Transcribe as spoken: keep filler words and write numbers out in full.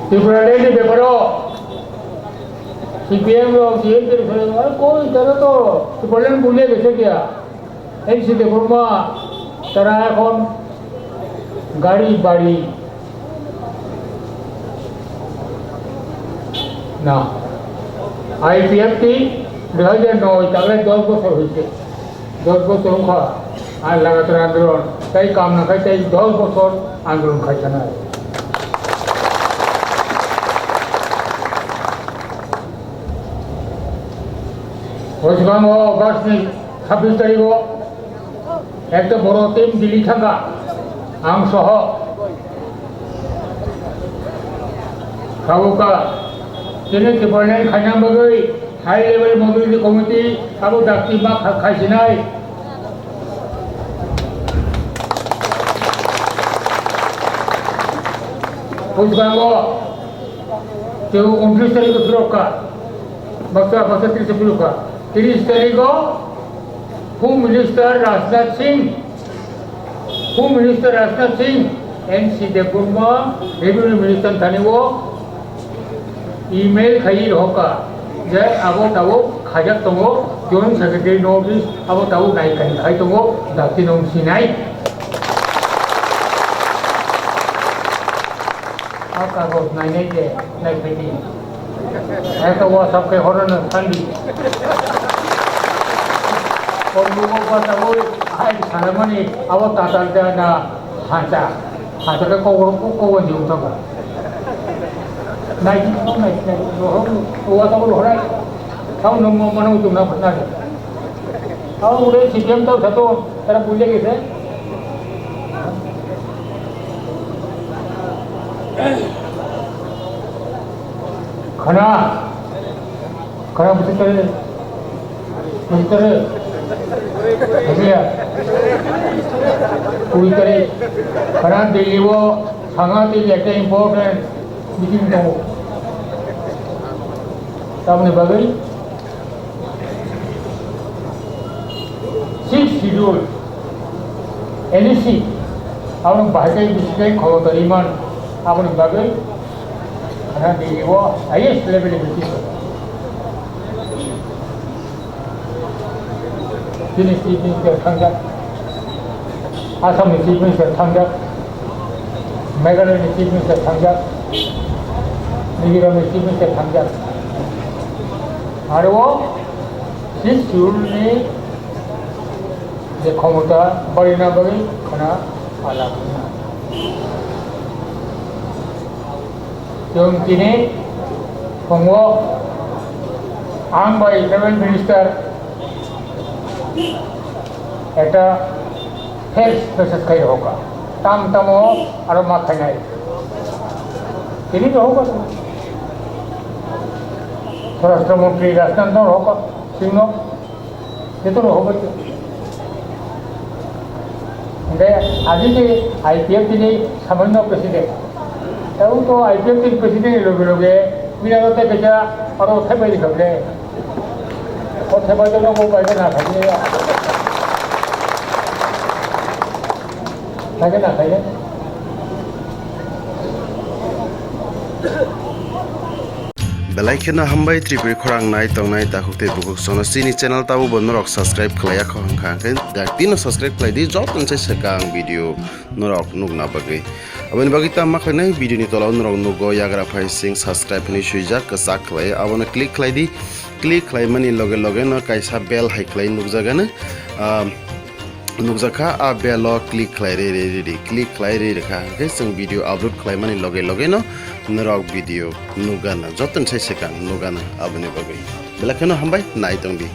Tipraland ni beparo C P M rok, C M T rok, koi tara to Tipraland bulia gese kya? N C Debbarma tara ekhon gari bari na. I P F T dui hajar noi, tagle dos bochor hoise. Dos bochor wngkha, ang lagatar andolon, tei kam nangkhe tei dos bochor andolon khai thanai. O swkango August ni sabbish tarikh o ekta boro team Delhi thangkha, ang soho. Khabuka, chini Tipraland khaina bagwi High Level Mobility Committee abo dakti ma kha-, khaisinai. Pujbango, teu untris tarikh phirokha. Baksa, baksa tris phirokha. Tris tarikh o Home Minister Rajnath Singh, Home Minister Rajnath Singh, N C Debbarma, Revenue Minister thani o email khai rohoka je abo tabuk khajak tongo, Joint Secretary no office abo tabuk nai khai khai tongo, dakti no sinai. A kagoj nainai de, naikhaidi. Eka WhatsApp khe horo no sandi. Kondugo bachagoi hai salamani abo tatal da na hancha. Hancha khe kogor, kogor ni uthago. Naidi, naidi, naidi. Rohor, WhatsApp rohorai. Tau no mo mano utung na phana. Tau ure C P M tau sato, tara bulle gese. Khana, khana busi tare, busi tare. Busiya. Kuri tare. Khana Delhi o, thanga Delhi ekta important meeting tongo. Tamni bagwi. Sixth Schedule, N E C, aboni bahai khe bisi khe khobor tongwi man, aboni bagwi khana Delhi o highest level ni meeting tongo. Chini Chief Minister thangjak, Assam ni Chief Minister thangjak, Meghalaya ni Chief Minister thangjak, Mizoram ni Chief Minister thangjak. Aro o Sixth Schedule ni je khomota barina bagwi khana phala khna. Chwng tini phungo ang bai Tribal Minister ekta fax message khai rohoka. Tam tamo aro ma khainai. Tini rohoka. Swarashtra Mantri Rajnath no rohoka. Singno. Joto no hobai. Hingke aji ke I P F T ni samanino president. Tabo to I P F T ni president ni loge loge mina no tei kaisa aro thaibai rikha ble. O thaibai jono bo bai na thaibai ya. Thaibai na thaibai. Belai kheno hambai Tripuri khorang nai tongnai takhuk tei bukhuk sono chini channel tabo bo norok subscribe khlaiya kho hwnkha hwnkhe daktino subscribe khlai di joto ni sai swkang video norok nukna bagwi. Aboni bagwi tamo khlainai video ni tola o norok nugo yagra phai sing subscribe hinwi swijak kwchak khlai abono click khlai di, click khlaimani loge loge no kaisa bell hai khlai nukjagano. Ah, nukjakha, a bell o click khlai rwi rwi rwi di, click khlai rwi rwkha hwnkhe chwng video upload khlaimani loge loge no norok video nukgana, joto ni sai swkang nukgana aboni bagwi. Belai kheno hambai nai tongdi.